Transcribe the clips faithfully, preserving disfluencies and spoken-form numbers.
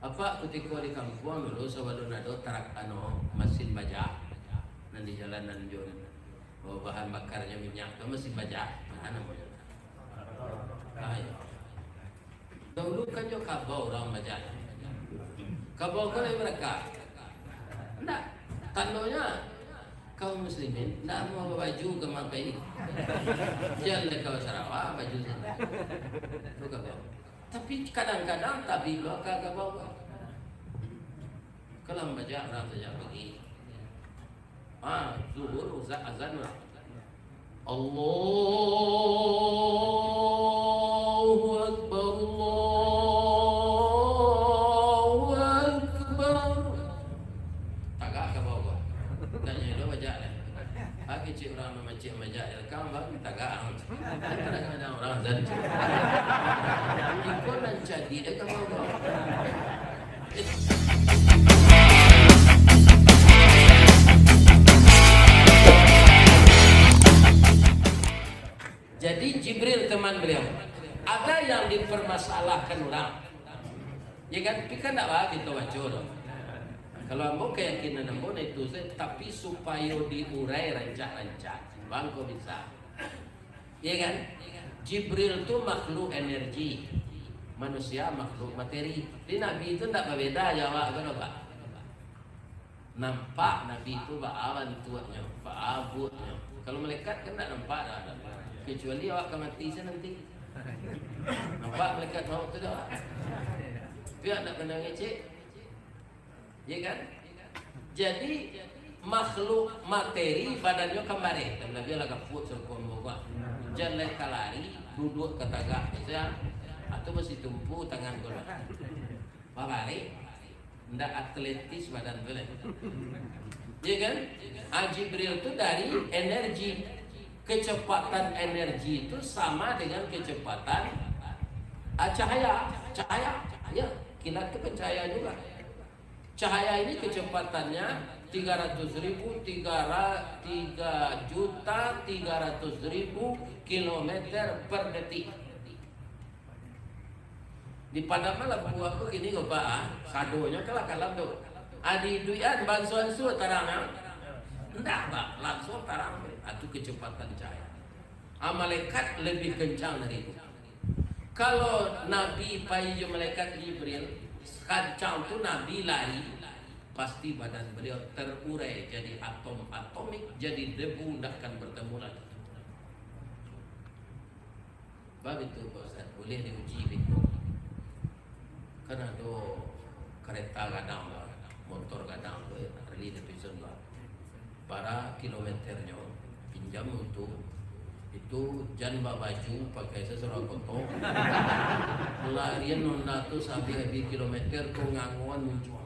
Apak kutiko di kampuang dulu, sabalun ado tarak, anu, masin bajak, nan di jalan nan jo bahan bakarnyo minyak tu, masin bajak, nah, namonyo. Ah, iyo. Dahulu kan jo kabau urang bajak. Kabau ko lai barakah? Ndak. Tandonyo, kaum muslimin ndak mau babaju ka makai. Jan lai ka Sarawak baju sinan. Tu kabau. Tapi kadang-kadang tabik lo ka kabau. Kalau bajak urang sajak pagi. Ah, zuhur, uza-, azan lah. Allahu Akbar, Allahu Akbar. Tagak ka bawah. Tanyo lo bajak lah. Ah, kecek urang nan mancik majak, kang bang, tagak ang. Kadang-kadang urang azan. Iko nan cadiak ka bawah. Jadi Jibril teman beliau, ada yang dipermasalahkan orang. Ya kan? Tapi kan ndak baa kito baco doh. Kalau ambo keyakinan ambo nah itu sajo, tapi supayo diurai rancak-rancak. Bangko bisa. Iya kan? Jibril tu makhluk energi, manusia makhluk materi. Jadi Nabi tu ndak babeda jo awak tu doh, Pak. Nampak Nabi tu baa bantuaknyo, baa bueknyo. Kalau malaikat kan ndak nampak doh, kecuali awak ka mati sajo nanti. Nampak malaikat maut tu doh. Tapi awak ndak pandang ngecek. Ya kan? Jadi, makhluk materi badannyo kan bareh, tapi labiah lah gapuak sarupo ambo ko. Jan lai ka lari, duduak ka tagak sajo, atau basitumpu tangan ko lah. Babareh, ndak atletis badan tu lah. Ya kan? Ah, Jibril tu dari energi. Kecepatan energi itu sama dengan kecepatan, ah, cahaya. Cahaya, ya, kilat itu kan cahaya juga. Cahaya ini kecepatannya tiga ratus ribu, tiga ra-, tiga juta tiga ratus ribu kilometer per detik. Di padam lah buah ko kini ko, Pak, ah. Sadonyo kalah-kalah tu. Adi duitan banso-anso tarang, ah. Ndak, Pak, langsung tarang. Ah, tu kecepatan cahaya. Ah, malaikat lebih kencang dari itu. Kalau Nabi pai jo malaikat Jibril, kancang tu Nabi lari, pasti badan beliau terurai jadi atom-atomik, jadi debu, ndak akan bertemu lagi. Bagitu, Pak Ustaz, boleh diuji beko. Kan ado kareta gadang lah, motor gadang tu, Harley Davidson lah. Bara kilometernyo, pinjam itu, itu jan babaju, pakai sasurah koto. Larian Honda tu sahabih-habih kilometer tu ngangoan muncuang.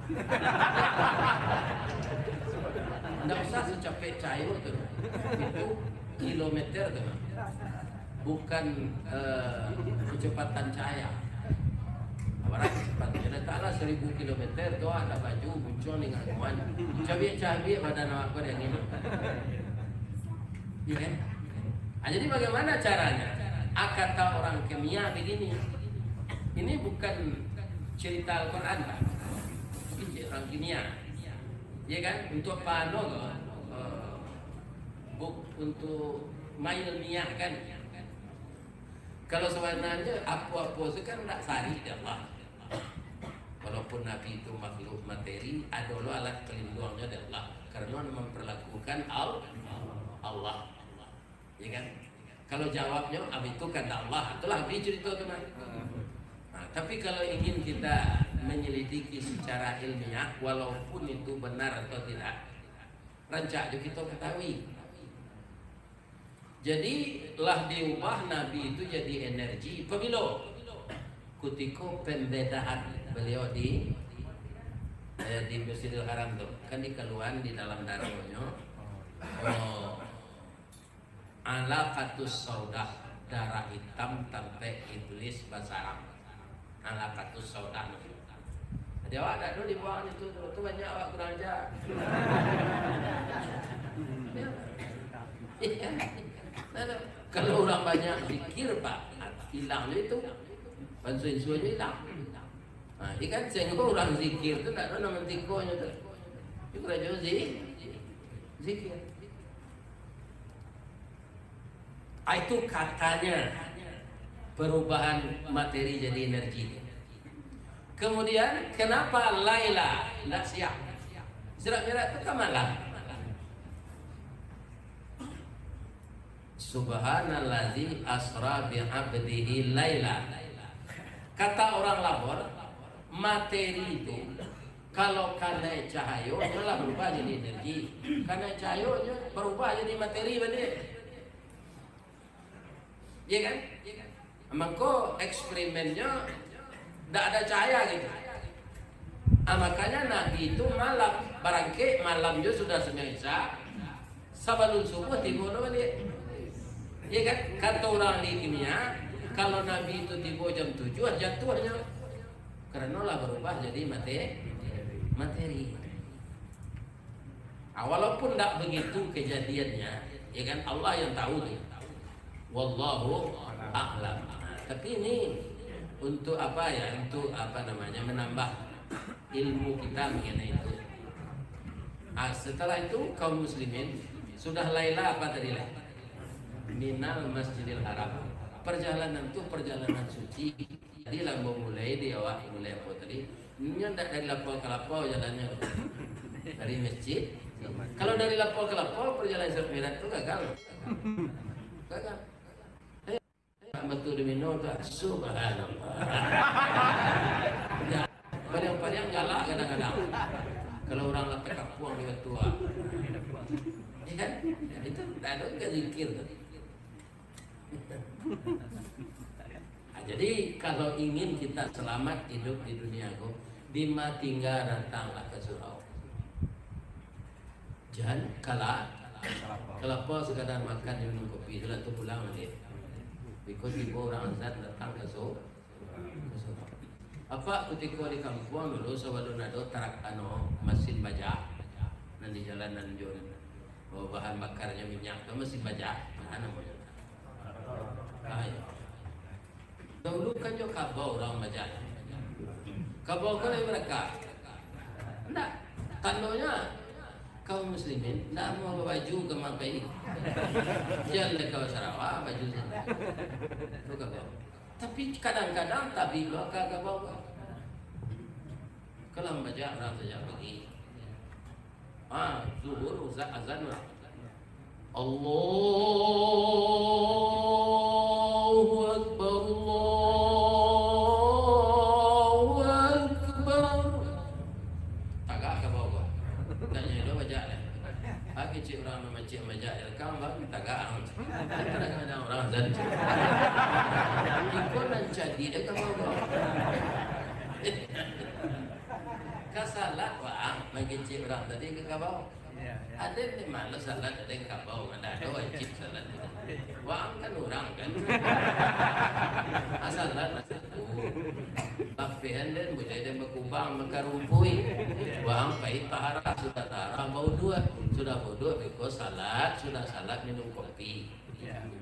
Ndak usah sacapek cahaya tu. Itu kilometer tu. Bukan, eh, kecepatan cahaya. Abarah kecepatan cahaya? Taklah seribu kilometer tu, ah, ndak baju, buncong dengan kuman. Cabiak-cabiak badan awak ko dek angin. Iya kan? Ah, jadi bagaimana caranya? Ah, kata orang kimia begini. Ini bukan cerita Al-Quran, Pak. Ini orang kimia. Iya kan? Untuk apa anu ko? Eh, buk-, untuk mailmiah kan. Kalau sabananyo apo-apo tu kan ndak sari dek Allah. Walaupun Nabi itu makhluk materi, ado lo alat palinduangnyo dek Allah. Karano mamperlakukan Al-, Allah. Ya kan? Kalau jawabnyo, "Ah, itu kandak Allah," itulah habis cerita tu, kan. Nah, tapi kalau ingin kita menyelidiki secara ilmiah, walaupun itu benar atau tidak, rancak jo kito ketahui. Jadi, lah diubah Nabi itu jadi energi. Pabilo? Kutiko pembedahan beliau di, eh, di Masjidil Haram tu. Kan dikaluan di dalam daronyo. Oh. Alaqatus sauda, darah hitam tampek iblis basarang. Alaqatus sauda. Jadi awak dak ado dibuang itu tu, tu banyak awak kurang aja. Kalau urang banyak zikir, Pak, hilang je itu. Banso-inso je hilang. Nah, ikan sengko urang zikir tu ndak ado namo tikonyo tu. Itu karajo zi-, zikir. Ah, itu katanya perubahan materi jadi energi. Kemudian, kenapa Laila ndak siang? Isra Mi'raj tu kan malam. Subhanalladzi asra bi abdihi laila. Kata orang Lahore, materi itu kalau kanai cahayonyo lah barubah jadi energi. Kanai cahayonyo barubah jadi materi baliak. Iya kan? Mangko eksperimennyo ndak ada cahaya gitu. Ah, makanya Nabi itu malam, barangkek malam jo sudah sumbayang Isya, sabalun subuh tibo lo baliak. Iya kan? Kato urang ahli kimia, kalau Nabi itu tibo jam tujuh, jatuahnyo. Karano lah barubah jadi mate-, materi. Ah, walaupun ndak begitu kejadiannya, ya kan, Allah yang tahu tu. Wallahu a'lam. Nah, tapi ini untuk apa ya? Untuk apa namanya, menambah ilmu kita mengenai itu. Ah, setelah itu kaum muslimin sudah Laila apa tadi lah? Minal Masjidil Haram. Perjalanan tu perjalanan suci. Jadi lah mulai di awak mulai apa tadi? Inyo ndak dari lapau ka lapau jalannyo tu. Dari masjid. Kalau dari lapau ka lapau, perjalanan Isra Mi'raj tu gagal. Gagal. Eh, batu di Mino tu, subhanallah. Ya, paliang-paliang galak kadang-kadang. Kalau urang lah takapuang di batu, ah. Ya kan? Itu ndak ado ka zikir tu. Nah, jadi, kalau ingin kita selamat hidup di dunia ko, dima tingga datanglah ka surau. Jan kala-, kalapau, sekadar makan, minum kopi, sudah tu pulang baliak. Biko tibo urang azan datang ka su-, ka surau. Apak kutiko di kampuang dulu, sabalun ado tarak, anu, masin bajak, nan di jalan nan jo, oh, bahan bakarnyo minyak tu masin bajak, nah, namonyo. Ah, iyo. Dahulu kan jo kabau urang bajak. Kabau ko lai baraka. Ndak. Tandonyo, kaum muslimin ndak amuah babaju ka mangkai. Jan lai ka Sarawak, baju sandal. Tu kabau. Tapi kadang-kadang tabik lo ka kabau. Kalau bajak, urang sajak pagi. Ha, zuhur, uza-, azan lah. Allahu Akbar, Allahu Akbar. Tagak ka bawah. Tanyo dah bajak lah. Ha, kecek urang nan macik majak, rekam bang, tagak ang. Kadang-kadang urang azan. Iko nan cadiak ka bawah. Ka salat, wah, mangecek urang tadi ka kabau. Iyo, iyo. Aden ni malas salat, aden kabau, ndak ado wajib salat. Wah, kan urang, kan. Ah, salat lah satu. Tapihan den, buliah den bakubang, makarumpui. Wah, pai tahara, sudah tahara, bauduak. Sudah bauduak, beko salat, sudah salat, minum kopi.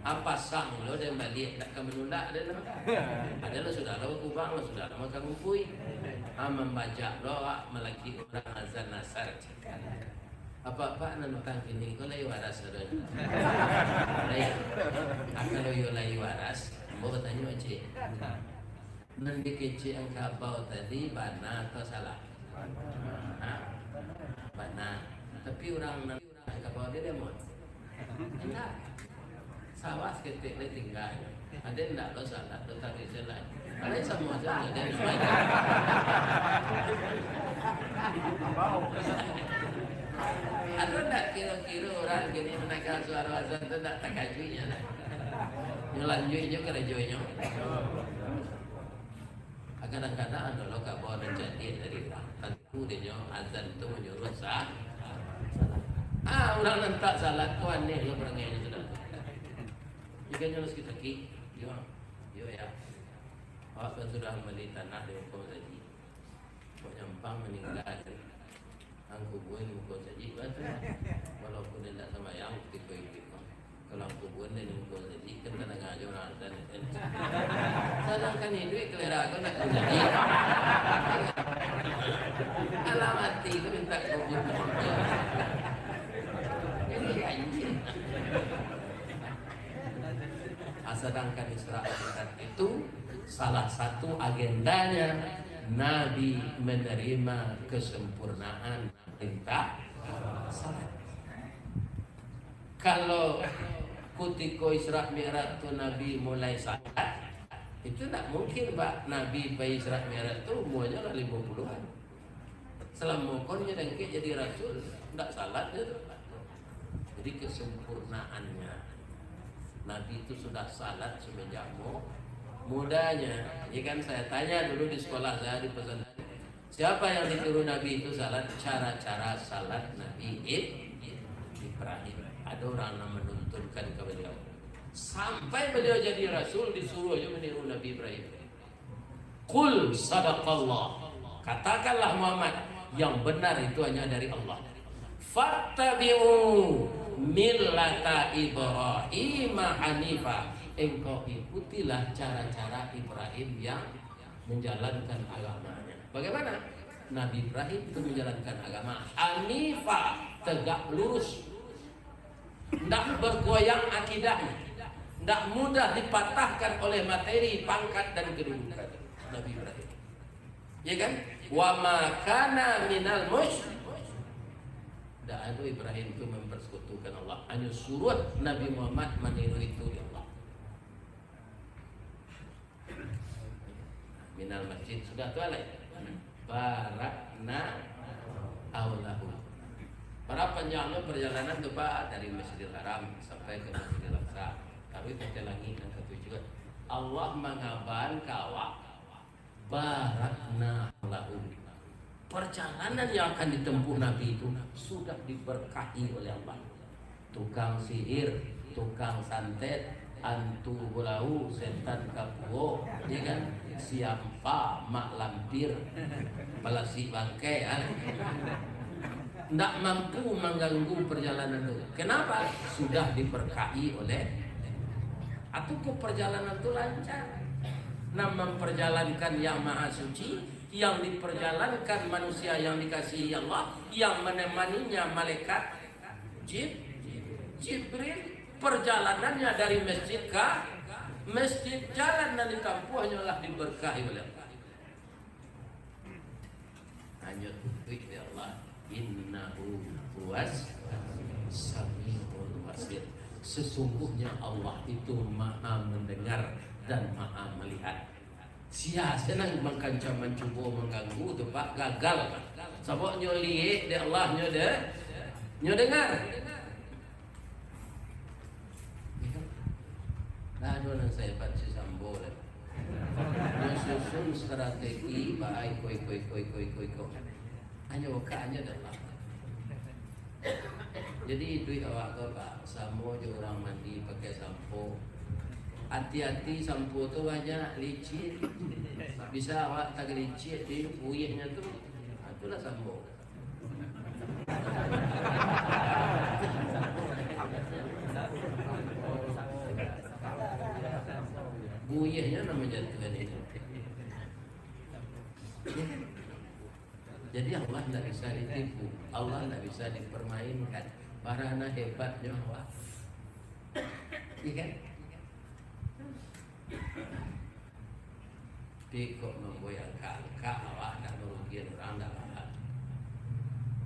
Ah, pasang lo den baliak, ndak ka manulak den lah. Ado lah sudah lah bakubang, lah sudah lah makarumpui. Ah, mambajak lo awak malaki urang azan asar. Apak-apak nan datang kini ko lai waras ado. Lai. Ah, kalau iyo lai waras, ambo batanyo ciek. Nan dikecek ang kabau tadi bana atau salah? Ha? Bana. Tapi urang nan kabau dia demon. Indak. Sawah saketek lai tingga. Ado indak lo salah, lo tadi se lai. Alai samo sajo, ado indak. Ado indak kiro-kiro urang kini mandanga suaro azan tu indak takajuiknyo lah. Nyo lanjuiknyo karajonyo. Kadang-kadang ado lo kabau nan cadiak dari urang. Tantu dinyo azan tu manyuruah sa-, salat. Ah, urang nan tak salat tu aneh lo parangainyo sudah. Jikok nyo lah sakik-sakik, yo, yo ya. Awak kan sudah mambali tanah di muko masajik. Kok nyampang maningga, ang kubuan di muko masajik, batu. Walaupun indak sambayang, kutiko iduik. Kalau aku buat dari lumpur tadi, kan tadanga jo urang adan, kan. Sadangkan iduik kalera ko ndak jadi. Alah mati ko minta kubur. Jadi anjing. Ah, sadangkan Isra Mi'raj itu salah satu agendanya Nabi menerima kesempurnaan perintah salat. Kalau kutiko Isra Mi'raj tu Nabi mulai salat, itu ndak mungkin, Pak. Nabi pai Isra Mi'raj tu umuanyo lah limo puluhan. Salamo ko nyo dangkek jadi rasul, ndak salat nyo tu. Jadi kesempurnaannya, Nabi itu sudah salat semenjak mu-, mudanya. Jadi kan saya tanya dulu di sekolah saya di pesantren, siapa yang disuruh Nabi itu salat? Cara-cara salat Nabi Ib-, Ibrahim. Ada orang yang menuntunkan ke beliau. Sampai beliau jadi rasul, disuruh aja meniru Nabi Ibrahim. Qul sadaqallah. Katakanlah Muhammad, yang benar itu hanya dari Allah. Fattabi'u millata Ibrahim hanifa. Engkau ikutilah cara-cara Ibrahim yang menjalankan agamanya. Bagaimana? Nabi Ibrahim itu menjalankan agama hanifa, tegak lurus. Ndak bergoyang akidah, ndak mudah dipatahkan oleh materi, pangkat, dan kedudukan. Nabi Ibrahim. Ya kan? Wa ma kana minal musyrik. Ndak ado Ibrahim tu mempersekutukan Allah. Hanyo suruah Nabi Muhammad maniru itu, ya Allah. Minal masjid, sudah tu alai. Barakna haulahu. Bara panjangnyo perjalanan tu, Pak, dari Masjidil Haram sampai ke Masjidil Aqsa. Taruih ka langik nan katujuah. Allah mangabakan ka awak, barakna haulahu. Perjalanan yang akan ditempuh Nabi itu sudah diberkahi oleh Allah. Tukang sihir, tukang santet, antu bulau, setan kapuo, ya kan? Siampa, mak lampir, palasik bangkai, ah. Ndak mampu mangganggu perjalanan tu. Kenapa? Sudah diberkahi oleh, atau ko perjalanan tu lancar. Nah, memperjalankan Yang Maha Suci, yang diperjalankan manusia yang dikasihi Allah, yang menemaninya malaikat Jib-, Jibril. Perjalanannya dari masjid ka masjid, jalan nan ditampuahnyo lah diberkahi oleh Allah. Hanyo tutuik dek Allah, "Innahu huwas samiul basir." Sesungguhnya Allah itu Maha Mendengar dan Maha Melihat. Sia senang mangkancang mancubo mangganggu tu, Pak, gagal. Sabab nyo liek dek Allah, nyo de-, nyo dengar. Lah ado nan sahebat si Sambo lah. Nyo susun strategi, ba iko, iko, iko. Hanyo buka hanyo dah lah. Jadi, iduik awak ko, Pak, samo jo urang mandi pakai sampo. Ati-ati, sampo tu banyak licin. Bisa awak tagalicik di buihnyo tu. Ha, itulah sampo. Buihnyo nan manjatuahan itu. Jadi, Allah ndak bisa ditipu, Allah ndak bisa dipermainkan. Bara nan hebatnyo Allah. Iya kan? Tapi kok mambuek angka-angka, awak ndak marugian urang, ndak lah.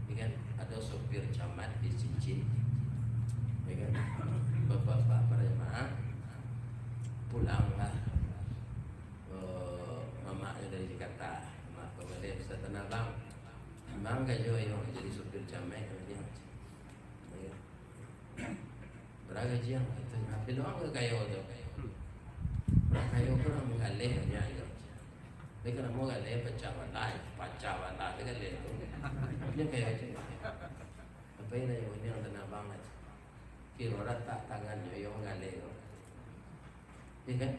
Iya kan? Ado sopir camat di Cincin. Iya kan? Bapak-bapak para jamaah, pulanglah. Eh, mamaknyo dari Jakarta. Mak pamaliah Ustaz Tanah Abang. Abang kayo iyo jadi supir camat, kata dia. Iyo. Bara gaji ang? Katonyo, "Apo doang ka kayo tu?" Bara kayo ko urang manggaleh, kata dia. Tapi kalau mau galeh, pacah bana, pacah bana, dia galeh tu. Dia kayo aja. Apa yang nak yang Tanah Abang aja? Kiro ratak tangannyo, iyo manggaleh tu. Iya kan?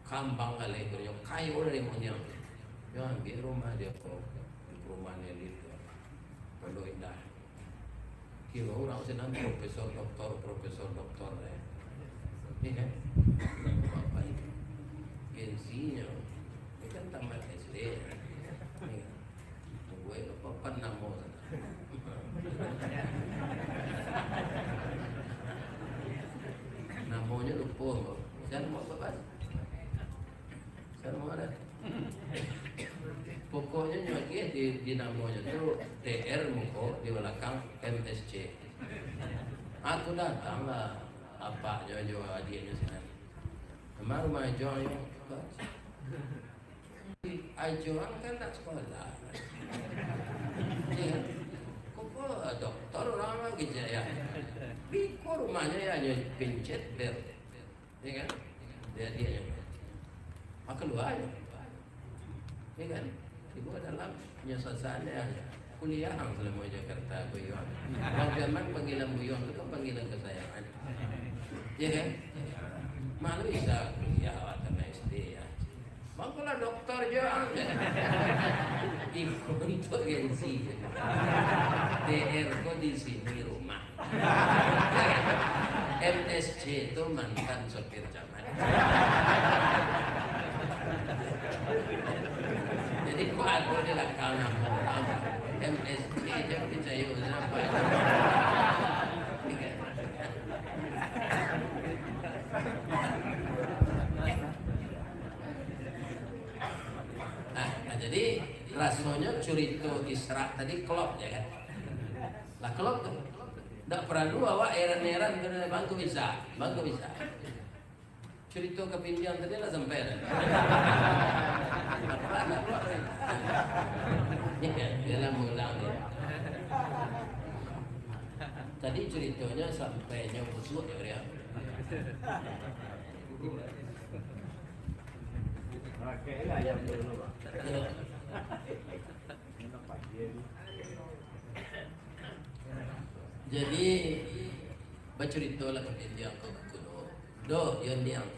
Kambang galeh tu, nyo kayo dari monyang. Nyo ambiak rumah dia ko, perumahan elit tu. Pondok Indah. Kiro urang sinan profesor doktor, profesor doktor, eh. Iya kan? Bapak itu. Gengsinyo. Ini kan tamat S D, ya. Iya kan? Buek apo pan namo sana. Namonyo lupo. Jan mau apa, Pan? Jan mau ada. Pokoknyo nyo agiah di, di namonyo tu T R muko di balakang M S C. Ah, tu datanglah apaknyo jo adiaknyo sinan. Memang rumah Ajo yo. Ajo ang kan nak sekolah. Ya kan? Kok doktor urang lagi jaya. Biko rumahnyo ya, hanya pencet bel. Ya kan? Dia, dia yang, ah, keluar aja. Ya kan? Ibu dalam penyesalan dia. Kuliah ang selama Jakarta, aku iyo. Bang Firman panggilan buyuang tu kan panggilan kesayangan. Ya kan? Malu bisa kuliah awak tamat S D ya. Bang, kalau doktor jo ang. Ikut untuk gengsi. T R ko di sini rumah. M S C tu mantan sopir camat. Jadi, kok ado di lakang namo urang, M S C jan picayo, kenapa? Nah, nah, jadi rasonyo curito Isra tadi klop, ya kan? Lah, klop tu. Ndak paralu awak eran-eran tu, bang, kok bisa? Bang, kok bisa? Curito kapindiang tadi lah sampai dah. Apa nak buat? Iya, dia lah mengulang dia. Tadi curitonyo sampai nyo busuk ya, dia. Pakai lah ayam dulu, Pak. Jadi, bacuritolah kapindiang ko bakudo. Doh, yo niang.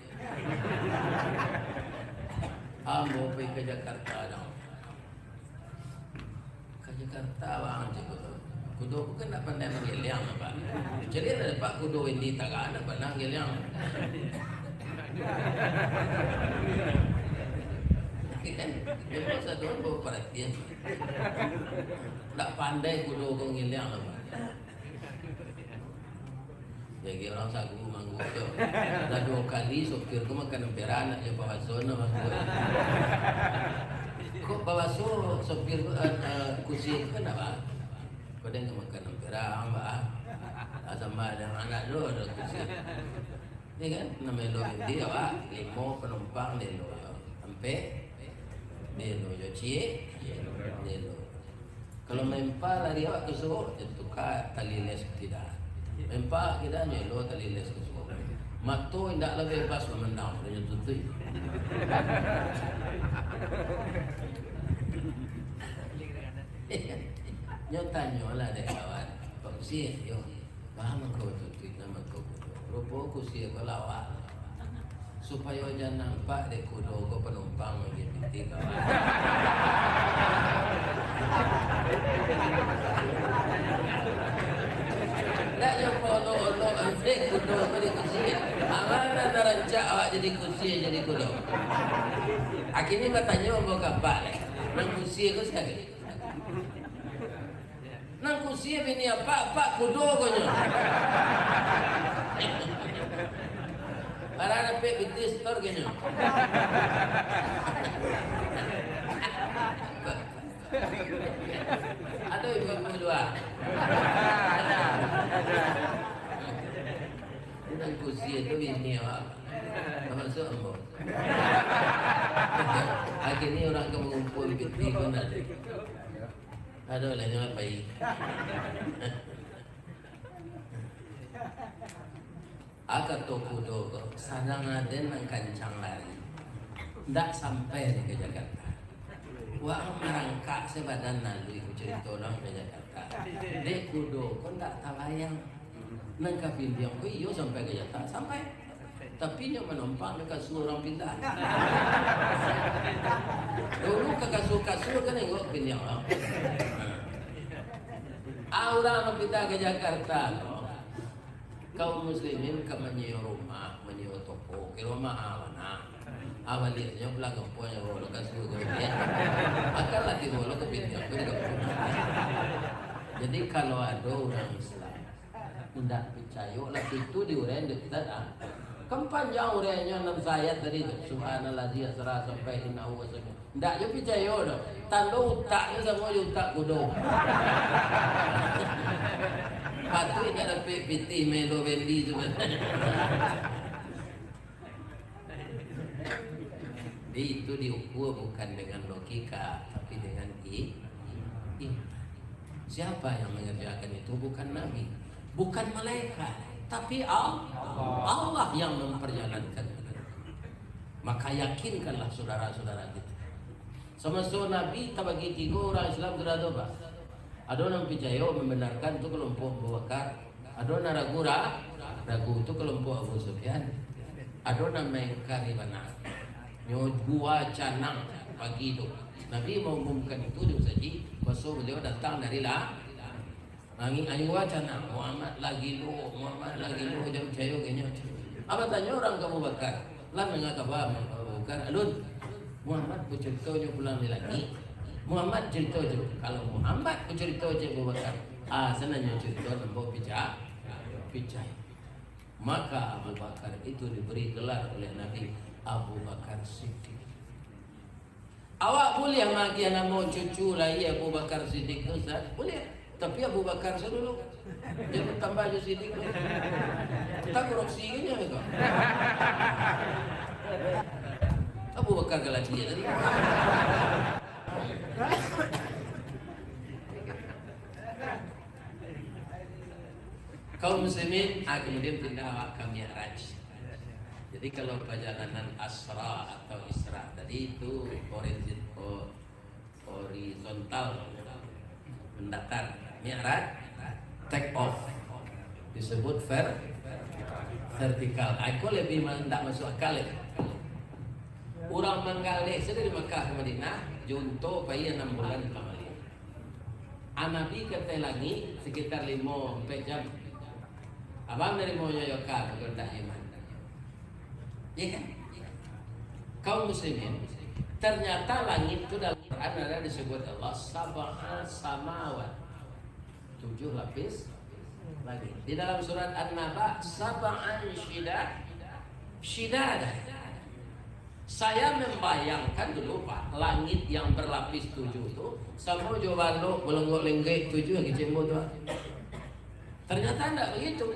Ambo pai ka Jakarta, dong. Ka Jakarta, bang, cek kudo. Kudo ko kan ndak pandai manggeliang, Pak. Caliak lah, Pak, kudo Windy Tagak ndak pandai manggeliang. Kan? Dia pun satu orang bawa perhatian. Ndak pandai kudo ko manggeliang, Pak. Jadi urang sagu mangguak tu. Lah duo kali sopir tu makan ampera, anaknyo pabaso no mangguak. Kok pabaso sopir tu, eh, eh, kusi tu kan apa? Kau dengar makan ampera, Mbak, ah. Ah, sama dengan anak tu ada kusi. Ni kan, namo elo inti awak, limo panumpang di elo. Ampek di elo, yo ciek di elo. Kalau maempa lari awak ka suok, yo tuka tali les kida. Maempa kida, nyo elo tali les ka suok. Mato indak lah bebas mamandang, nyo tutui. Nyo tanyolah dek kawan, Pak Kusi, yo. Paham ko tu, tuik nan mangko kudo. Rupo kusi ko lawak. Supayo jan nampak dek kudo ko panumpang manggiah pitih kawan. Ndak jo paolok-olok dek kudo ko di kusi. Aman nan rancak awak jadi kusi, jadi kudo. Akhirnyo batanyo ambo ka apak lai. Nan kusi ko sakali. Nan kusi bini apak, apak kudo ko nyo. Bara dapek pitih setor ko nyo. Ado ibu-ibu dua. Nan kusi tu bini awak. Tamasuak ambo. Akhirnyo urang ka mangumpul pitih pun ado. Aduh, lah nyo lah pai. Ah, kato kudo ko, sadang aden nan kancang lari. Ndak sampai di ka Jakarta. Wak marangkak sabadan lalu, iku carito urang ka Jakarta. Dek kudo ko ndak talayang. Nan kapindiang ko iyo sampai ka Jakarta, sampai. Tapi nyo manumpang di kasua urang pindah. Dulu ka kasua-kasua kan nengok pindiang urang. Ah, urang nan pindah ka Jakarta ko, kaum muslimin ka manyio rumah, manyio toko, kiro maha bana. Ah, baliaknyo pulang kampuang, nyo lo ka suruah ko, yo. Akan lah tibo lo ka pindah ko di kampuang. Jadi, kalau ado urang Islam indak picayo lah, itu di urang indak, ah. Kan panjang uraiannyo, anam ayat tadi tu. Subhanallazi asra sampai innahu wasami. Ndak jo picayo doh. Tando utaknyo samo jo utak kudo. Patuik ndak dapek pitih melo bendi tu. Jadi itu diukur bukan dengan logika, tapi dengan i-, iman. Siapa yang mengerjakan itu? Bukan Nabi, bukan malaikat, tapi Al-, Allah yang memperjalankan. Maka yakinkanlah saudara-saudara kita. Samaso Nabi tabagi tigo, urang Islam tu ado, Pak. Ado nan picayo, membenarkan, tu kelompok Abu Bakar. Ado nan ragu, ra-, ragu, tu kelompok Abu Sufyan. Ado nan maingkari bana. Nyo dua canang pagi tu. Nabi maumumkan itu di masajik, paso baliau datang dari la-, langik, ayua canang, "Muhammad lah gilo, Muhammad lah gilo, jan picayo ka inyo." Apo tanyo urang ka Abu Bakar, "Lah danga kaba Abu Bakar, alun? Muhammad bacaritonyo pulang di langik. Muhammad carito jo. Kalau Muhammad bacaritonyo jo Abu Bakar, ah, sanangnyo carito nan ambo pica-, picayo." Maka Abu Bakar itu diberi gelar oleh Nabi Abu Bakar Siddiq. Awak buliah magiah namo cucu lai Abu Bakar Siddiq tu, Ustaz? Buliah. Tapi Abu Bakar sajo dulu. Jangan tambah jo Siddiq tu. Kita korupsi kan ya, Abu Bakar Galati tadi. Kaum muslimin, ah, kemudian pindah awak ka Mi'raj. Jadi, kalau perjalanan Asra atau Isra tadi itu horizon-, ho-, horizontal, mendatar. Mi'raj, take off. Disebut ver-, vertikal. Ah, iko lebih ma-, ndak masuk akal itu. Urang manggaleh sajo dari Makkah ka Madinah, junto pai anam bulan ka Madinah. Nabi ka ateh langik sekitar limo ampek jam. Abang narimonyo yo ka, kalau ndak iman. Iya kan? Kaum muslimin, ternyata langit tu dalam Quran ada disebut Allah sab'a samawat. Tujuh lapis langit. Di dalam surat An-Naba, sab'an syida-, syidada. Saya membayangkan dulu, Pak, langit yang berlapis tujuh tu, samo jo balok balonggok lenggek tujuh lagi cembo tu, Pak. Ternyata ndak begitu.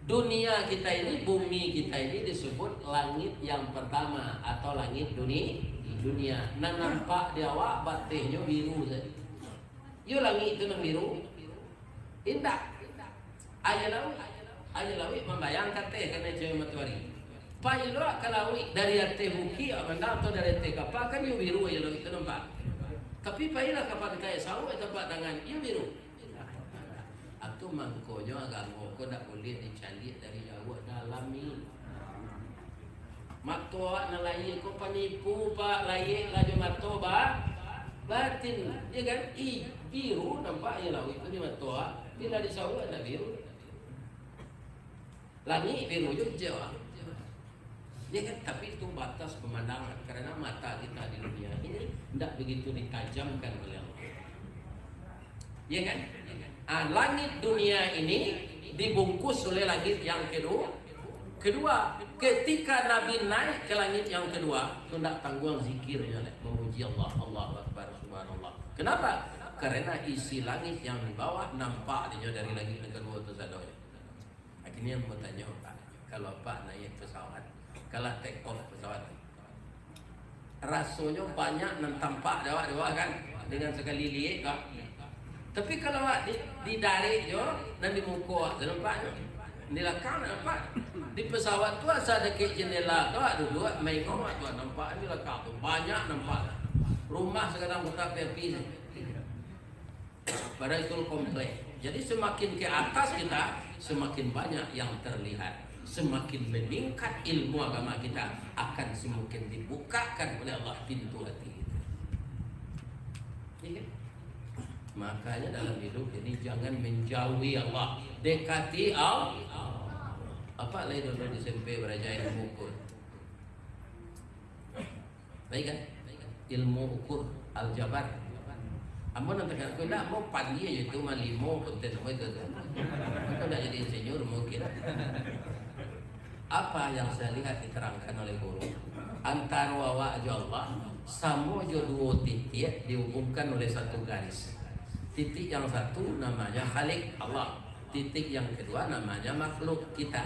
Dunia kita ini, bumi kita ini disebut langit yang pertama atau langit duni-, dunia. Nan nampak di awak batehnyo biru sajo. Iyo langik tu nan biru? Indak. Aia lauik. Aia lauik mambayang ka ateh kanai cahaya matoari. Pai lo ka lauik dari ateh bukik, mandang atau dari ateh kapa, kan iyo biru aia lauik tu nampak. Tapi pailah ka pantai, sauak tampak tangan, iyo biru. Atu mangkonyo agamo ko ndak buliah dicaliak dari jauah, dalami. Mato awak nan lahia ko panipu, Pak, lahia lah jo mato ba-, batin, ya kan? Ih, biru nampak aia lauik tu di mato awak, bila disauak ndak biru. Langik biru jo hijau. Ya kan? Tapi itu batas pemandangan, karena mata kita di dunia ini ndak begitu ditajamkan oleh Allah. Ya kan? Ah, langit dunia ini dibungkus oleh langit yang kedua. Kedua, ketika Nabi naik ke langit yang kedua, tu ndak tangguang zikirnya, memuji Allah, Allahu Akbar, Subhanallah. Kenapa? Karena isi langit yang di bawah nampak dinyo dari langit yang kedua tu sadonyo. Akhirnya mau tanyo, Pak, kalau Pak naik pesawat, kalau take off pesawat, rasonyo banyak nan tampak di awak, di awak kan, dengan sakali liek, Pak. Tapi kalau awak di, di darek jo, nan di muko awak tu nampak, di lakang ndak nampak. Di pesawat tu asa dakek jendela tu awak duduak, maingok awak tu nampak di lakang tu, banyak nampak. Rumah sakadang buka api-api sajo. Padahal itu komplek. Jadi semakin ke atas kita, semakin banyak yang terlihat. Semakin meningkat ilmu agama kita, akan semakin dibukakan oleh Allah pintu hati kita. Iya kan? Makanya dalam hidup ini jangan menjauhi Allah, dekati Allah. Apa lai dulu di S M P baraja ilmu ukur? Baik kan? Ilmu ukur, aljabar. Ambo nan tangah ko ndak, ambo pali aja tu mah limo konten ambo itu tu. Ambo ndak jadi insinyur mungkin. Apa yang saya lihat diterangkan oleh guru, antaro awak jo Allah, samo jo duo titiak dihubungkan oleh satu garis. Titik yang satu namanya Khalik, Allah. Titik yang kedua namanya makhluk, kita.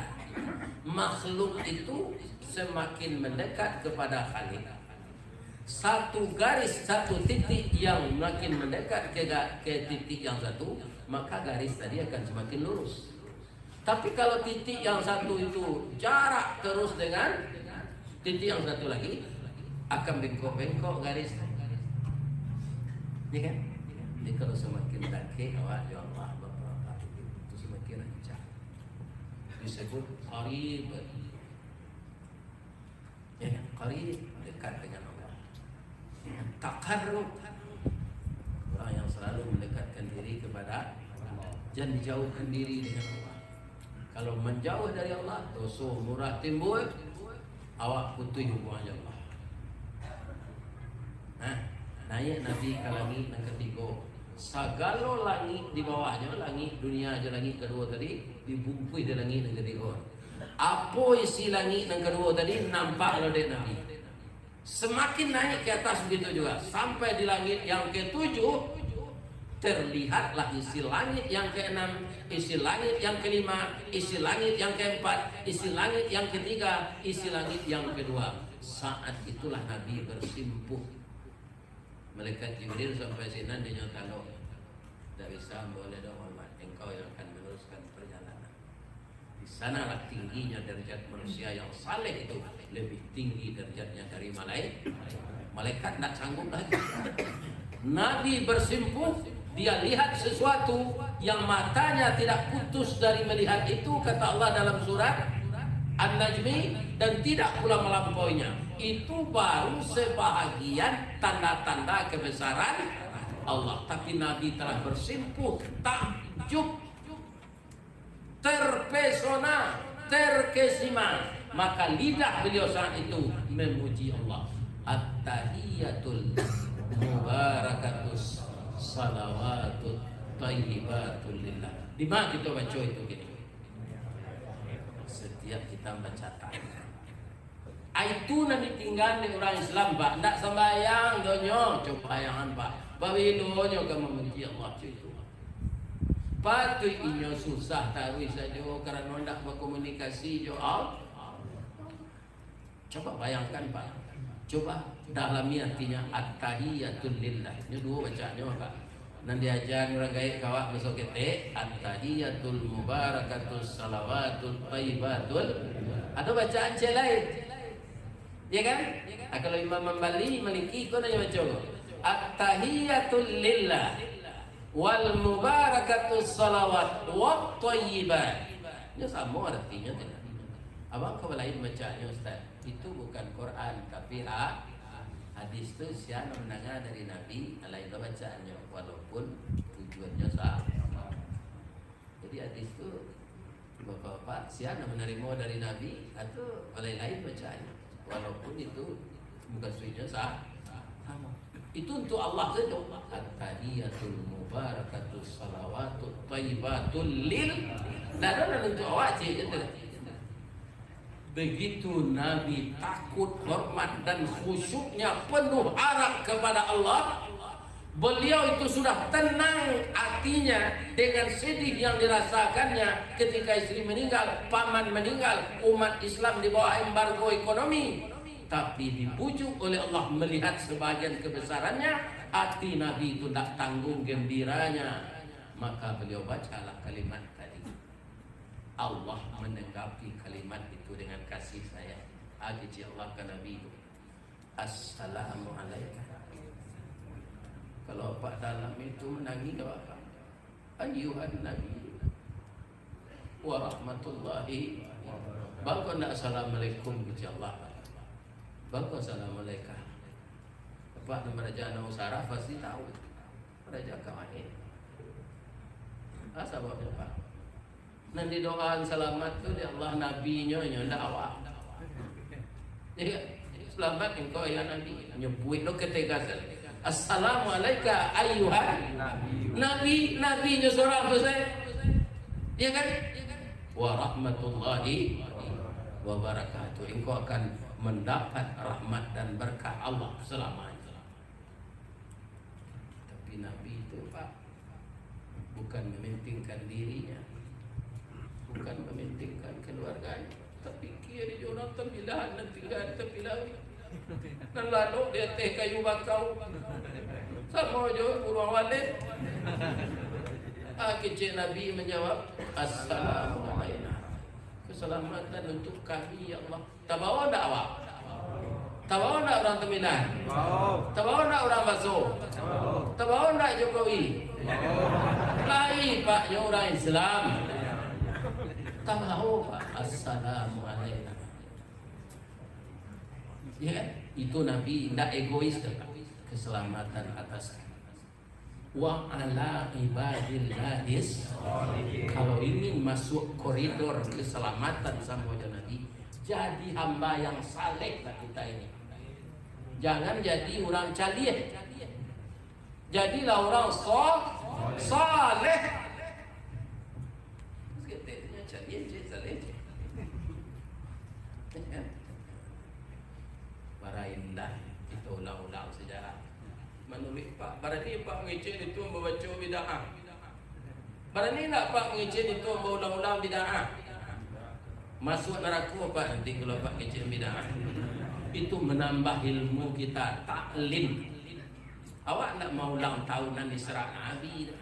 Makhluk itu semakin mendekat kepada Khalik. Satu garis, satu titik yang makin mendekat ke ga-, ke titik yang satu, maka garis tadi akan semakin lurus. Tapi kalau titik yang satu itu jarak terus dengan titik yang satu lagi, akan bengkok-bengkok garis. Ya kan? Jadi kalau semakin dakek awak jo Allah, bapak-bapak, itu semakin rancak. Disebut qarib. Ya kan? Qarib, dekat dengan Allah. Taqarrub, orang yang selalu mendekatkan diri kepada Allah. Jangan dijauhkan diri dengan Allah. Kalau menjauh dari Allah, doso murah timbul, awak putus hubungan dengan Allah. Nah, naik Nabi ka langik nan katigo. Sagalo langik di bawahnyo, langik dunia jo langik kaduo tadi, dibungkuih di langik nan katigo. Apo isi langik nan kaduo tadi, nampak lo dek Nabi. Semakin naik ke atas begitu juga, sampai di langit yang ketujuh, terlihatlah isi langit yang keenam, isi langit yang kelima, isi langit yang keempat, isi langit yang ketiga, isi langit yang kedua. Saat itulah Nabi bersimpuh. Malaikat Jibril sampai sinan, dinyo talok, "Ndak bisa, ambo lai doh, Muhammad. Engkau yang akan meneruskan perjalanan." Di sanalah tingginya derajat manusia yang saleh itu, lebih tinggi derajatnya dari malai-, malaikat, ndak sanggup lagi. Nabi bersimpuh, dia lihat sesuatu yang matanya tidak putus dari melihat itu, kata Allah dalam surat An-Najmi, dan tidak pula melampauinya. Itu baru sebahagian tanda-tanda kebesaran Allah. Tapi Nabi telah bersimpuh, takjub, terpesona, terkesima. Maka lidah beliau saat itu memuji Allah. At-tahiyatul mubarakatus salawatut thayyibatul lillah. Di mana kita baca itu gini? Setiap kita baca tahiyat. Itu nan ditinggaan dek urang Islam, Pak. Ndak sambayang doh nyo, coba bayangan, Pak. Babilo nyo ka mamuji Allah, cuy, tu. Patuik inyo susah taruih sajo karano ndak bakomunikasi jo Allah. Coba bayangkan, Pak. Coba dalami artinyo, at-tahiyatul lillah. Nyo duo bacaannyo, Pak. Nan diaja urang gaek ka awak maso ketek, at-tahiyatul mubarakatus salawatut thayyibatul. Ado bacaan cek lain. Ya kan? Ah, kalau Imam Mambali, Maliki, ko nan nyo baco. At-tahiyatul lillah wal mubarakatus salawat wat thayyibat. Nyo samo artinyo tu. Abang ka lain bacaannyo, Ustaz. Itu bukan Quran, tapi ha-, hadis tu sia nan mandanga dari Nabi, lain lo bacaannyo, walaupun tujuannyo sama. Jadi hadis tu, bapak-bapak, sia nan manarimo dari Nabi, atau lain-lain bacaannyo, walaupun itu mukasuiknyo sa-, sama. Itu untuk Allah sajo. At-tahiyatul mubarakatus salawatut thayyibatul lil. Nah, nah, nah, untuk awak cik je tu. Begitu Nabi takut, hormat, dan khusyuknya penuh arah kepada Allah, beliau itu sudah tenang hatinya dengan sedih yang dirasakannya ketika istri meninggal, paman meninggal, umat Islam di bawah embargo ekonomi. Tapi dibujuk oleh Allah melihat sebahagian kebesarannya, hati Nabi itu tidak tanggung gembiranya. Maka beliau bacalah kalimat tadi. Allah menanggapi kalimat itu dengan kasih sayang. Ah, kecil Allah ka Nabi tu. Assalamualaikum. Kalau Pak Dalam itu menangis, apa? Ayuhan Nabi wa rahmatullahi. Bangko ndak assalamualaikum, kecil Allah. Bangko assalamualaikum. Apa nama raja anak usara pasti tahu. Raja Kamain. Ah, sababnyo, Pak. Nan didoaan salamat tu dek Allah, nabinyo, nyo ndak awak. Iya, "Selamat engkau, ya Nabi." Nyebuik lo ketegasan. "Assalamu alaika ayyuhan Nabi." Nabi, nabinyo sorang tu, saya. Iya kan? "Wa rahmatullahi wa barakatuh." Engkau akan mendapat rahmat dan berkah Allah selamanya. Tapi Nabi itu, Pak, bukan mementingkan dirinya, bukan mementingkan keluarganya, tapi kiri orang tampilan, nan tinggal di tampilan, nan lalok di ateh kayu bakau, samo jo buruang walet. Ah, kecek Nabi manjawab, "Assalamu alaina." Keselamatan untuk kami, ya Allah. Tabawa ndak awak? Tabawa ndak urang Tamilan? Tabawa ndak urang Baso? Tabawa ndak Jokowi? Lai, Pak, nyo urang Islam. Tabawa, Pak. Assalamualaikum. Ya kan? Itu Nabi ndak egois, Pak. Keselamatan atas kami. Wa ala ibadillahis. Kalau ingin masuk koridor keselamatan samo jo Nabi, jadi hamba yang saleh lah kita ini. Jangan jadi urang caliah. Jadilah urang so-, saleh. Caliah je, saleh je. Bara indah kito ulang-ulang sejarah. Manuruik Pak, barani Pak mangecek itu mambaco bid'ah? Barani ndak Pak mangecek itu baulang-ulang bid'ah? Masuak narako Pak nanti kalau Pak ngecek bid'ah. Itu menambah ilmu kita, taklim. Awak ndak maulang tahunan Isra Nabi tu.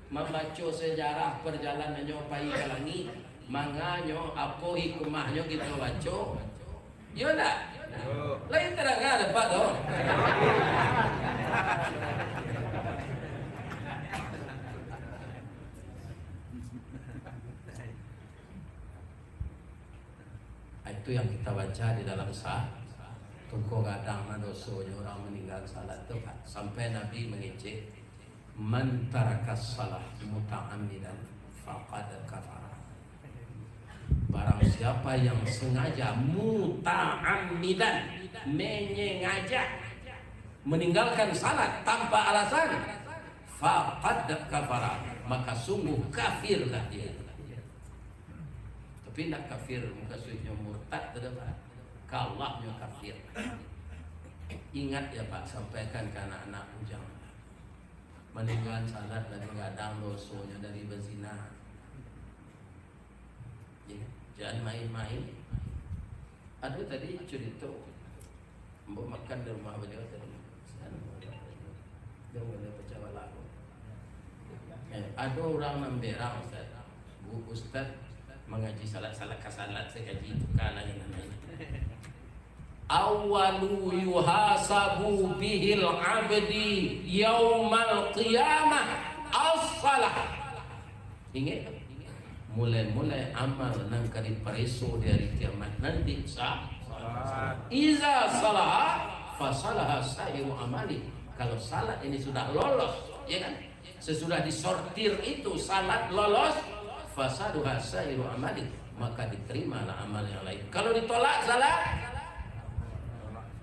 Mambaco sejarah parjalanannyo pai ka langik, manganyo, apo hikmahnyo kito baco? Iyo ndak? Iyo. Lain tadanga dapek tu. Itu yang kita baca di dalam sa-, tungko gadang nan dosonyo urang maninggal salat tu, Pak. Sampai Nabi mangecek, "Man tarakas salah muta'ammidan faqad kafara." Barang siapa yang sengaja muta'ammidan, menyengaja meninggalkan salat tanpa alasan, faqad kafara, maka sungguh kafirlah dia. Tapi ndak kafir mukasuiknyo murtad tu dah, Pak. Ka Allah nyo kafir. Ingat ya, Pak, sampaikan ka anak-anak bujang. Maninggalan salat lah gadang dosonyo dari bazina. Ya, jan main-main. Ado tadi curito, ambo makan di rumah baliau tadi. Jan mulai pacah balah. Eh, ado urang nan berang, Ustaz. Bu Ustaz mangaji salat, salat ka salat, saya kaji itu ka lain nan lain. Awwalu yuhasabu bihil abdi yaumal qiyamah as-salah. Ingat, mulai-mulai amal nan ka dipareso di hari kiamat nanti, sa-, iza salaha, fasalaha sa'iru amali. Kalau salat ini sudah lolos, ya kan? Sesudah disortir itu, salat lolos, fasaduha sa'iru amali, maka diterimalah amal yang lain. Kalau ditolak salat,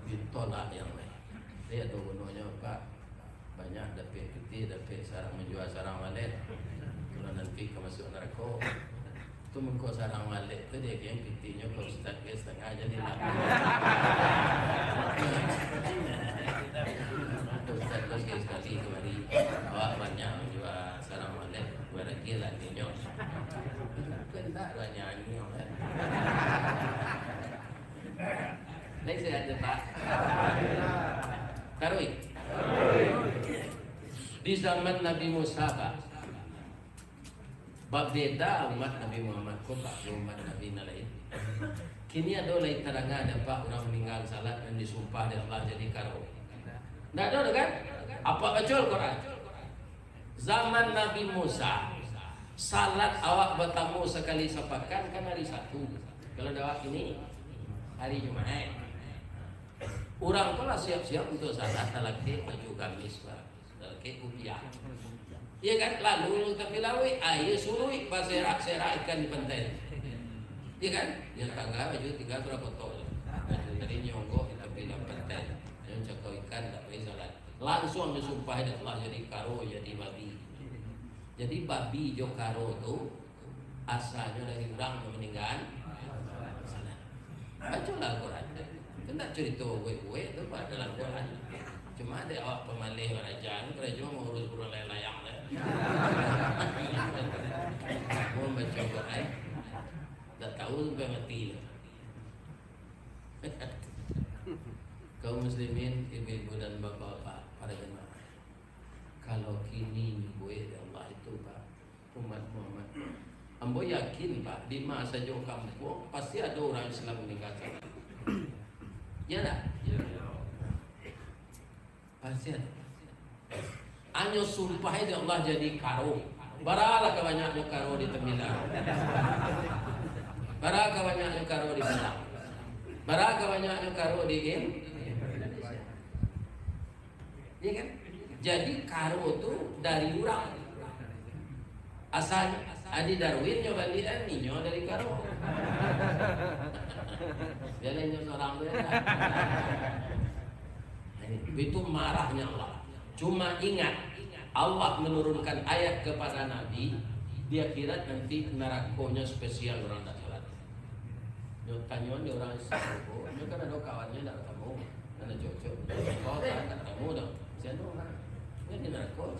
ditolak yang lain. Jadi, ado gunonyo, Pak. Banyak dapek pitih, dapek sarang, manjua sarang walet. Kalau nanti ka masuak narako, tu mangko sarang walet tu dia kian pitihnyo ka ustaz ke satangah jadi lah. Ustaz tu sakali-sakali kamari, awak banyak manjua sarang walet, baragi lah ninyo. Kan tak banyak ninyo kan. Baik, saya ada, Pak. Taruih. Di zaman Nabi Musa, Pak, babeda umat Nabi Muhammad ko, Pak, jo umat Nabi nan lain. Kini ado lai tadanga dek Apak urang maninggal salat nan disumpah dek Allah jadi karo? Ndak ado doh, kan? Apak baco Al-Quran. Zaman Nabi Musa, salat awak batamu sakali sapakan kan hari Sabtu. Kalau di awak kini, hari Jumaik. Urang tu lah siap-siap untuak salat, talatik baju gamis, Pak. Sakik kupiah. Iya kan? Lalu tapi lauik, aia suruik, baserak-serak ikan di pantai. Iya kan? Yang tangga baju tinggal sudah kotor. Baju tadi nyonggok di tepi dalam pantai. Yang cakau ikan tak boleh salat. Langsung disumpah dek Allah jadi karo, jadi babi. Jadi babi jo karo tu asalnyo dari urang nan maninggakan salat. Bacolah Al-Quran. Itu ndak carito buek-buek tu, Pak, dalam Quran. Cuma dek awak pamaleh baraja, karajo mauruih urang layang-layang tu. Mau baco Quran, ndak tahu sampai mati tu. Kaum muslimin, ibu-ibu dan bapak-bapak, para jemaah. Kalau kini buek dek Allah itu, Pak, umat Muhammad. Ambo yakin, Pak, di ma sajo kampuang, pasti ado urang Islam maninggakan salat. Iya ndak? Pasti ado. Anyo sumpah dek Allah jadi karo. Bara lah ka banyaknyo karo di Temilang. Bara ka banyaknyo karo di Padang. Bara ka banyaknyo karo di In-, Indonesia. Iya kan? Jadi karo tu dari urang. Asal Adi Darwin nyo baliak, eh, inyo dari karo. Jadi inyo sorang tu ya. Nah, itu marahnya Allah. Cuma ingat, Allah menurunkan ayat kepada Nabi, di akhirat nanti narakonyo spesial urang tak salat. Nyo tanyo ni urang sarugo, nyo kan ado kawannyo ndak batamu. Nan cocok. Oh, kan tak tamu dah. Siapa orang? Ini di narako.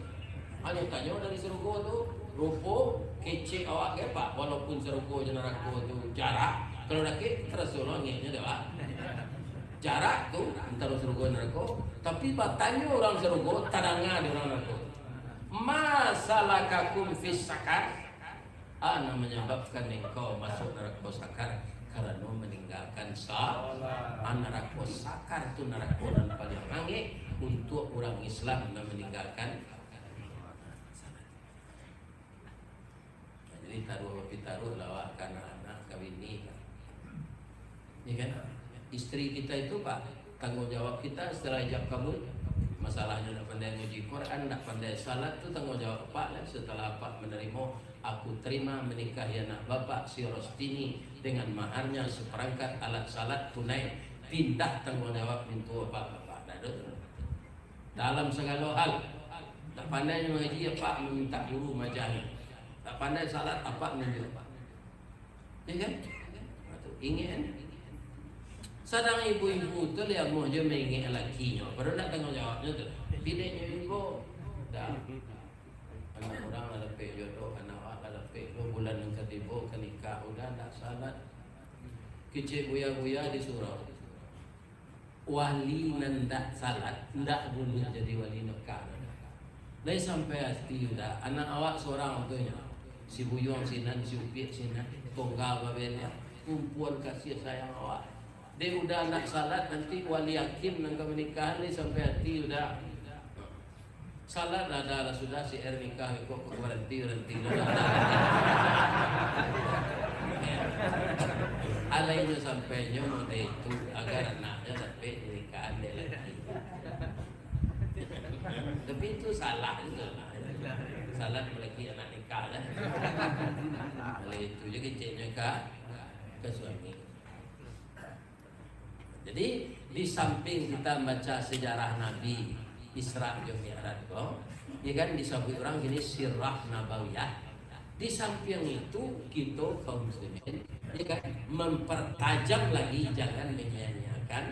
Hanya tanya dari sarugo tu, rupo kecek awak ke, Pak? Walaupun sarugo jo narako tu jarak, kalau dakek, terasa langitnya dah, Pak. Jarak tu antara sarugo dan narako, tapi batanyo urang sarugo, tadanga di urang narako. "Ma salakakum fis sakar?" A nan manyababkan engkau masuak narako sakar? Karano maninggakan sa-, a, narako sakar tu narako nan paliang angek untuak urang Islam nan maninggakan salat. Nah, jadi taruah bapitaruah lah awak ka anak-anak, ka bini, ka. Ya kan? Isteri kita itu, Pak, tanggung jawab kita setelah ijab kabul. Masalahnya ndak pandai ngaji Quran, ndak pandai salat, tu tanggung jawab Apak lah. Setelah Apak menerima, "Aku terima menikahi anak Bapak si Rostini dengan maharnya seperangkat alat salat tunai." Pindah tanggung jawab mintu Apak, Bapak. Dah tu. Dalam sagalo hal, ndak pandai ngaji, Apak minta guru maajah. Ndak pandai salat, Apak nunjuak. Ya kan? Nah, tu, ingek kan? Sadang ibu-ibu tu liamuah je maingek lakinyo, padahal ndak tanggung jawabnyo tu. Bini nyo ibo. Dah. Anak urang lah dapek jodoh, anak awak lah dapek, duo bulan nan katibo ka nikah, udah ndak salat. Kecek buya-buya di surau. Wali nan ndak salat, ndak buliah jadi wali nikah. Lai sampai ati udah, anak awak surang tu nyo. Si Buyuang sinan, si Upiak sinan, tunggal babeliau. Kumpuan kasih sayang awak. Dek udah ndak salat, nanti wali hakim nan ka manikahan lai sampai ati udah. Salat lah, dah lah sudah, si er nikah iko kok baranti, baranti lah. Alainyo sampainyo model itu, agar anaknyo dapek nikahan dek laki. Tapi itu salah juga lah. Salat malaki anak nikah lah. Kalau itu je keceknya ka, ka suami. Jadi, di samping kita baca sejarah Nabi Isra jo Mi'raj ko, ya kan, disabuik urang kini sirah nabawiyah. Di samping itu, kita kaum muslimin, ya kan, mempertajam lagi, jangan menyia-nyiakan.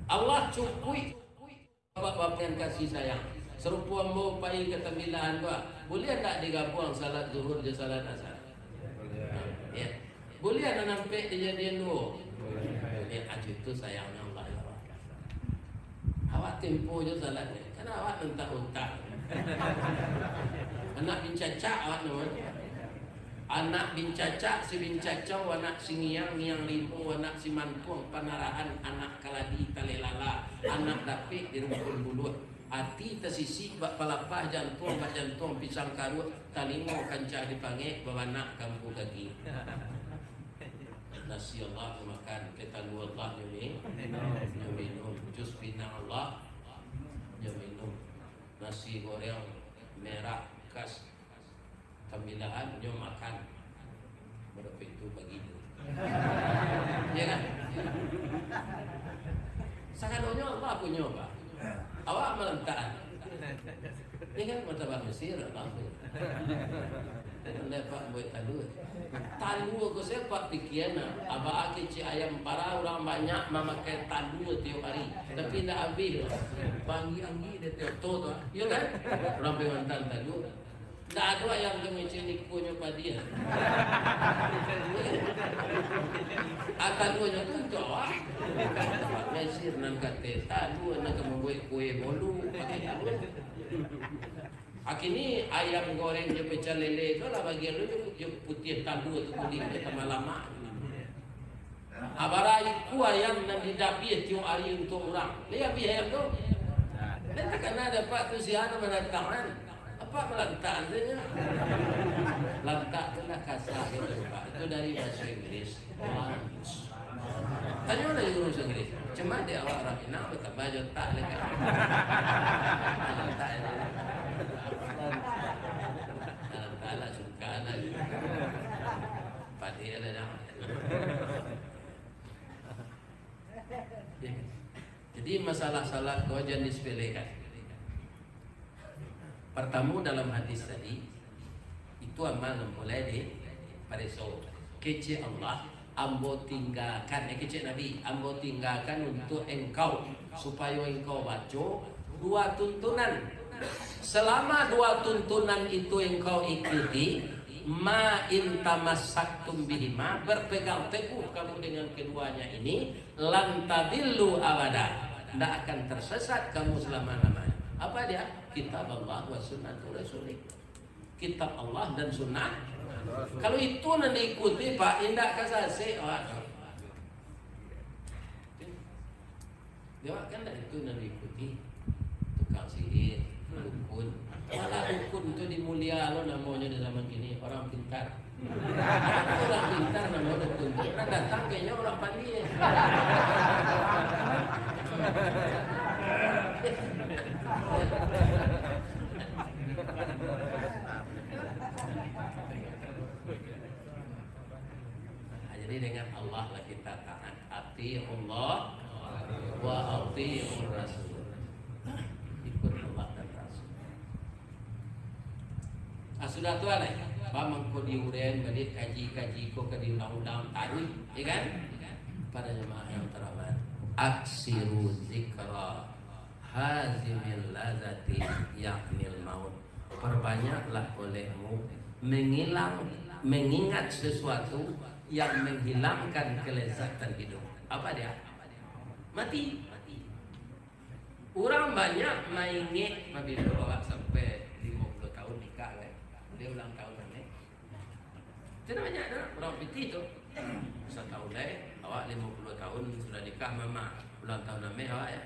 Allah cukuik. Bapak-bapak yang kasih sayang, sarupo ambo pai ka Tambilahan tu, ah, buliah ndak digabuang salat Zuhur jo salat Asar? Ya. Buliah nan ampek dijadian duo? Ya, acu tu sayangnyo Allah, ya Allah. Awak tempo jo salat ni, kan awak mintak utang. Anak bincacak awak tu. Anak bincacak, si bincacau, anak si ngiang, ngiang limau, anak si mantuang, panarahan, anak kaladi, talelala, anak dapik di rumpun buluah, ati tasisik bak palapah, jantuang bak jantuang pisang karuak, talingo kancah dipangek, babanak kampu kaki. Nasi Allah nyo makan, ketalu Allah nyo mi-, nyo minum, jus Sagalonyo Allah punyo, Pak. Awak malantakan. Ini kan martabak Mesir, Allah punyo. Jangan lupa buat talua. Talua ko sia pikiran, nah. Abah kecek ayam parah, urang banyak mamakai talua tiok hari. Tapi indak abih doh. Banggi-anggi dek tiok tu, tu. Iyo kan? Urang Kalimantan talua. Ndak ado ayam tu ngecek ikonyo padiah. Akaluanyo tu untuak awak. Mesir nan kate talua, nan ka mambuek kue bolu, pakai talua. Kini ayam goreng jo pecel lele tu lah bagian lu, jo putiah talua tu kuning, jo tambah lamak. Abara ikua ayam nan didabiah tiok ari untuak urang. Lai abih ayam tu? Nan takana dapek tu sia nan manantangan. Apak malantak tu nyo. Lantak tu lah kasa gitu, Pak. Itu dari bahasa Inggris. Lunch. Tanyo lah urang Inggris. Cuma dek awak urang Minang batambah jo tak lagi. Lantak itu. Lantak lah, suka lah. Padiah lah dah. Jadi, masalah salat ko jan disepelekan. Partamo, dalam hadis tadi, itu amal nan mulai dipareso. Kecek Allah, ambo tinggakan, eh, kecek Nabi, ambo tinggakan untuak engkau, supayo engkau baco dua tuntunan. Salamo dua tuntunan itu engkau ikuti, ma in tamassaktum bihima, berpegang teguh kamu dengan keduanya ini, lan tadillu abada, ndak akan tersesat kamu selama-lamanya. Apa dia? Kitab Allah wa sunnatu rasulih. Kitab Allah dan sunnah. Kalau itu nan diikuti, Pak, indak ka sasek, Pak. Dia kan ndak itu nan diikuti. Tukang sihir, dukun. Malah dukun tu dimulia lo namonyo di zaman kini, orang pintar. Urang pintar namo dukun tu, urang datang kayaknyo urang pandai. Nah, jadi dengan Allah lah kita taat. Atiullah wa atiur rasul. Ikut Allah dan Rasul. Ah, sudah tu lah. Ba mangko diuren baliak kaji-kaji ko ka diulang-ulang taruih, ya kan? Para jemaah yang terhormat, aksiru zikra hazimil lazati yaknil maut. Perbanyaklah olehmu mengilang, mengingat sesuatu yang menghilangkan kelezatan hidup. Apa dia? Mati. Urang banyak maingek, pabilo awak sampai limo puluah tahun nikah, kan? Dia ulang tahun, kan, eh? Itu banyak tu, urang pitih tu. Satahun lai, awak limo puluah tahun sudah nikah, mamak. Ulang tahun ameh awak, ya.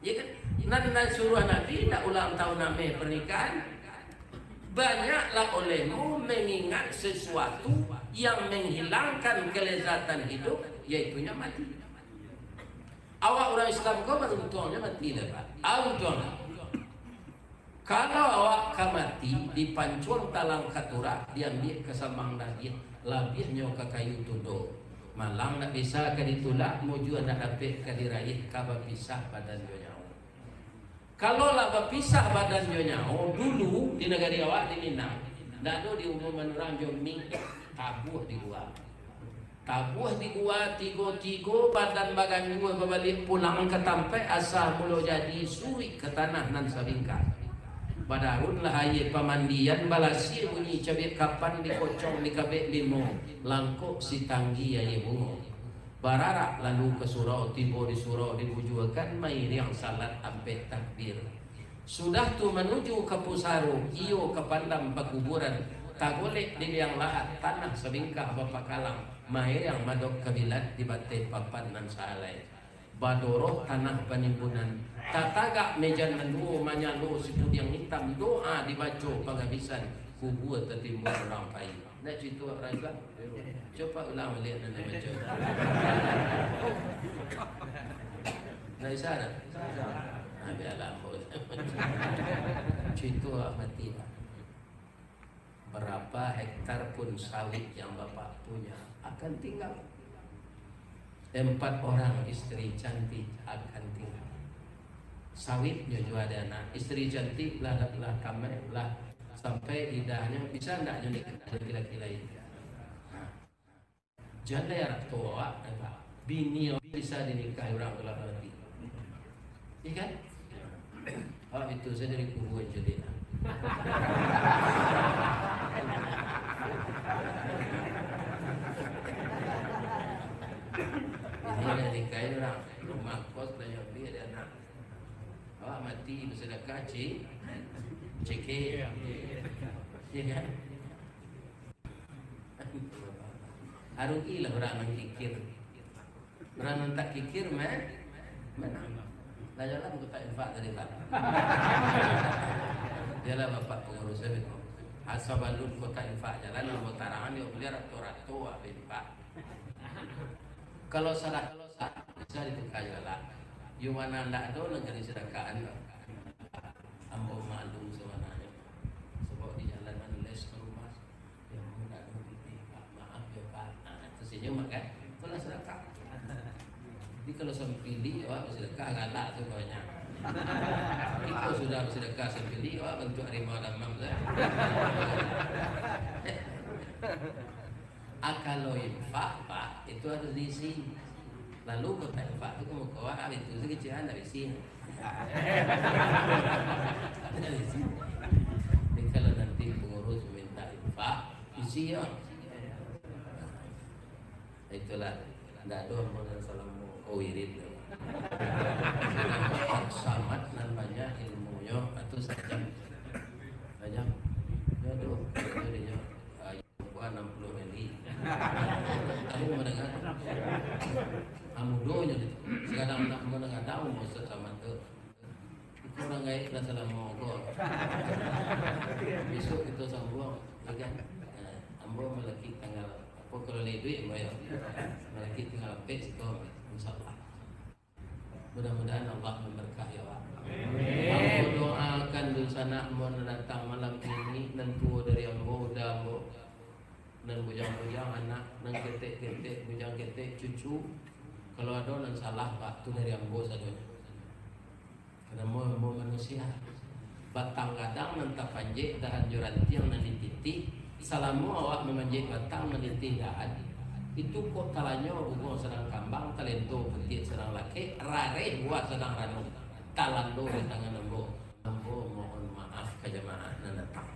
Ya kan? Nan, nan suruah Nabi ndak ulang tahun ameh pernikahan. Banyaklah olehmu mengingat sesuatu yang menghilangkan kelezatan hidup, yaitunya mati. Awak urang Islam ko baruntuangnyo mati lah, Pak. Ah, untuang. Kalau awak ka mati, dipancuang talang katurak, diambiak ka sambang dagiah, labiahnyo ka kayu tundo. Malang ndak bisa ka ditulak, mujua ndak dapek ka diraih, ka bapisah badan jo nyawo. Kalau lah bapisah badan jo nyawo, dulu di nagari awak di Minang, ndak ado diumuman urang jo mik, tabuah di gua. Tabuah di gua tigo-tigo, badan bagangguah babaliak pulang ka tampaik asa mulo jadi, suruik ka tanah nan sabingkah. Badarunlah aia pamandian, balasia bunyi cabiak kapan, dikocong dikabek limo, langkok sitanggi aia bungo. Bararak lalu ka surau, tibo di surau dibujuakan, mairiang salat ampek takbir. Sudah tu manuju ka pusaro, iyo ka pandam pakuburan, tagolek di liang lahat, tanah sabingkah bapakalang, mairiang madok kabilat di bateh papan nan sahalai. Badoroh tanah panimbunan, tatagak mejan nan duo, manyalo sipudiang itam, doa dibaco pangabisan, kubua tatimbun urang pai. Ndak cuito urang Islam? Cubo ulang baliak nan macam tu. Ndak bisa dah? Nah, biarlah ambo. Cuito mati, Pak. Berapa hektar pun sawit yang Bapak punya akan tinggal. Tempat orang istri cantik akan tinggal. Sawitnyo juo ado anak, istri cantik lah, lah tameh, lah sampai idahnyo, bisa ndak nyo nikah dengan laki-laki lain? Nah, jaleh anak tu awak, bini awak bisa dinikahi urang tu lah nanti. Iya kan? Awak itu sajo dari kuburan jadi lah. Ini lah nikahi urang, rumah kos banyak beli ada anak. Awak mati bersedekah, cik, cekek. Iya kan? Arugilah urang nan kikir. Urang nan tak kikir, meh, menang. Lah jalan kotak infak tadi, Pak. Iyolah, Bapak pangurus, eh, beko. Asa balun kotak infak jalan, ambo tarangan, yo, bali rato-rato, ah, infak. Kalau salah, kalau salah, bisa ditukar juo lah. Yo, ma nan ndak ado, nan ka disadakahan, Pak. Ambo maklum sabananyo. Sabab di jalanan les ka rumah. Yo, ndak ado pitih, Pak. Maaf yo, Pak. Nah, tu senyum, kan? Itulah sadakah. Jadi, kalau sampili, awak basadakah, galak tu banyak. Tapi kalau sudah basadakah sampili, awak bantuak harimau damam tu. Ah, kalau infak, Pak, itu harus diisi. Lalu kotak infak tu ka muko awak, ah, itu sakecil, ndak isi. Ndak isi. Jadi, kalau nanti pengurus minta infak, isi yo. Itulah, ndak ado ambo nan salamo, oh, wirid tu. Samad nan banyak ilmunyo, atau sajam. Sajam. Ndak ado, ndak ado dinyo. Ah, buah anam puluah mili. Tahu mandanga? Ah, mudonyo tu. Sakadang nak mandanga tahu maksud Samad tu. Itu urang gaek lah salamo ko. Besok kito sambuang, yo kan? Nah, ambo malakik tanggal, apo, kalau lai duit ambo yo. Malakik tanggal ampek siko, insyaallah. Mudah-mudahan Allah mambarakahi awak. Amin. Ambo doakan dunsanak ambo nan datang malam ini, nan tuo dari ambo, uda ambo, nan bujang-bujang anak, nan ketek-ketek, bujang ketek, cucu. Kalau ado nan salah, Pak, tu dari ambo sadonyo. Karano ambo manusia. Batang gadang nan tapanjek, dahan jo rantiang nan dititih, salamo awak mamanjek batang, manitih dahan, itu kok talanyo bungo sadang kambang, talento putiak sadang lakek, rareh buah sadang ranum, talando di tangan ambo. Ambo mohon maaf ka jamaah nan datang.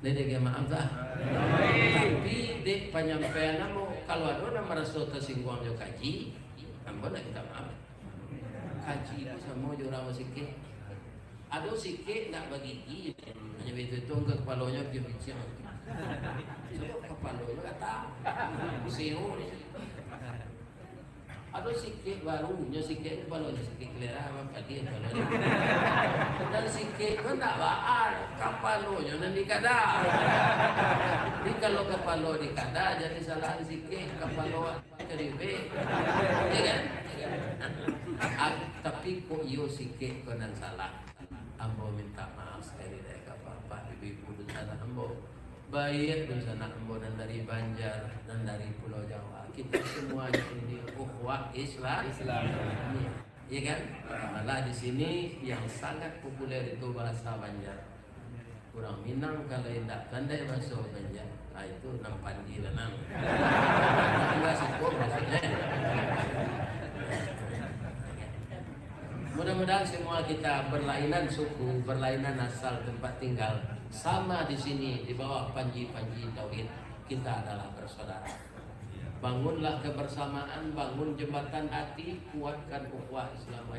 Lai dek maaf dah. Tapi dek panyampaian ambo, kalau ado nan maraso tasingguang jo kaji, ambo nak minta maaf. Kaji tu samo jo urang basikek. Ado sikek ndak bagigi, hanyo baitu-itu ka kapalonyo piang-piang. Sabab kapalonyo gatal. Seo ni. Ado sikek baru, nyo sikek kapalonyo sikek kalera, mangkali kapalonyo. Dan sikek tu ndak baa, kapalonyo nan dikada. Jadi kalau kapalo dikada, jadi salahan sikek, kapalo Jadi, be, ya kan? Ah, tapi kok iyo sikek ko nan salah. Ambo minta maaf sakali dek ka bapak, ibu-ibu dunsanak ambo. Baiak dunsanak ambo nan dari Banjar, nan dari Pulau Jawa. Kita semuanya ini ukhuwah Islam. Islam. Iya. Iya kan? Malah di sini yang sangat populer itu bahasa Banjar. Urang Minang kalau indak pandai bahaso Banjar, ah, itu nan panji lah nang. Tingga siko maksudnyo. Mudah-mudahan semua kita berlainan suku, berlainan asal tempat tinggal, sama di sini di bawah panji-panji tauhid, kita adalah bersaudara. Bangunlah kebersamaan, bangun jembatan hati, kuatkan ukhuwah Islam.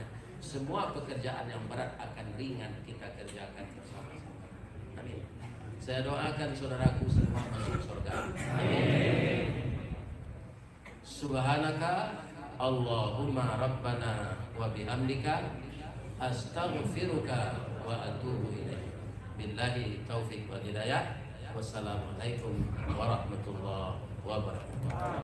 Semua pekerjaan yang berat akan ringan kita kerjakan bersama-sama. Amin. Saya doakan saudaraku semua masuk surga. Amin. Subhanaka Allahumma Rabbana wa bihamdika, astaghfiruka wa atubu ilaik. Billahi taufik wal hidayah. Wassalamualaikum warahmatullahi wabarakatuh.